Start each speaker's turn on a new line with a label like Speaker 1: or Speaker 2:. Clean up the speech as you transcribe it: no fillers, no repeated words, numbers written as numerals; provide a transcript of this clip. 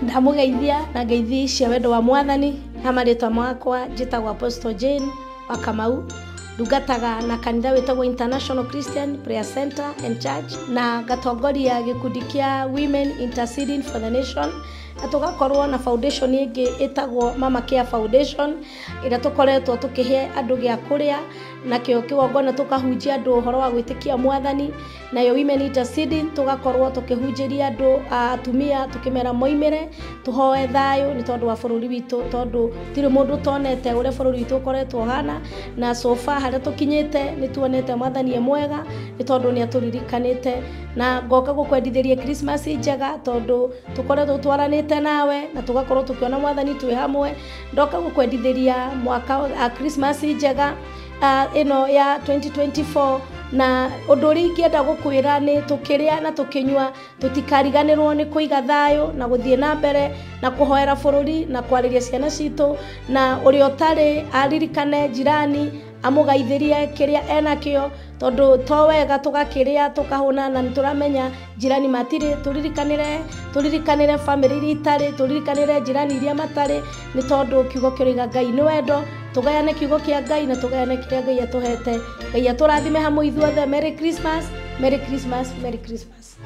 Speaker 1: Ndamũgeithia na ngeithi cia wendo wa Mwathani. Na marĩtwa makwa njĩtagwo Apostle Jane wa Kamau, ndungataga na kanitha wĩtagwo International Christian Prayer Center and Church, na ngatongoria gĩkundi kĩa Women Interceding for the Nation, na tũgakorwo na foundation ĩngĩ ĩtagwo Mama Care Foundation, ĩrĩa tũkoretwo tũkĩhe andũ gĩa kũrĩa, nakĩo kĩgongona tũkahunjia andũ ũhoro wa gwĩtĩkia Mwathani, nayo Women Interceding tũgakorwo tũkĩhunjĩria andũ atumia, tũkĩmera moimĩre tũhoe thayũ nĩ tondũ wa bũrũri witũ, tondũ tirĩ mũndũ ũtonete ũrĩa bũrũri witũ ũkoretwo ũhana. Na so far harĩa tũkinyĩte nĩ tuonete Mwathani e mwega, nĩ tondũ nĩ atũririkanĩte. Na ngoka gũkwendithĩria Christmas njega, tondũ tũkoretwo twaranĩte nawe na tũgakorwo tũkĩona Mwathani twĩ hamwe. Ndoka gũkwendithĩria mwaka wa Christmas njega ĩno ya 2024. Na ũndũ ũrĩa ingĩenda gũkwĩra nĩ tũkĩrĩa na tũkĩnyua, tũtikariganĩrwo nĩ kũiga thayũ na gũthiĩ na mbere na kũhoera bũrũri na kwarĩria ciana citũ, na ũrĩa ũtarĩ aririkane jirani, amũgaithĩrie kĩrĩa enakĩo, tondũ to wega tũgakĩrĩa tũkahũna na nĩtũramenya jirani matirĩ. Tũririkanĩre bamĩrĩ iria itarĩ, tũririkanĩre jirani iria matarĩ, nĩ tondũ kiugo kĩroiga Ngai nĩ wendo. Tũgayane kiugo kĩa Ngai na tũgayane kĩrĩa Ngai atũhete. Ngai atũrathime hamwe ithuothe. Merry Christmas, Merry Christmas, Merry Christmas.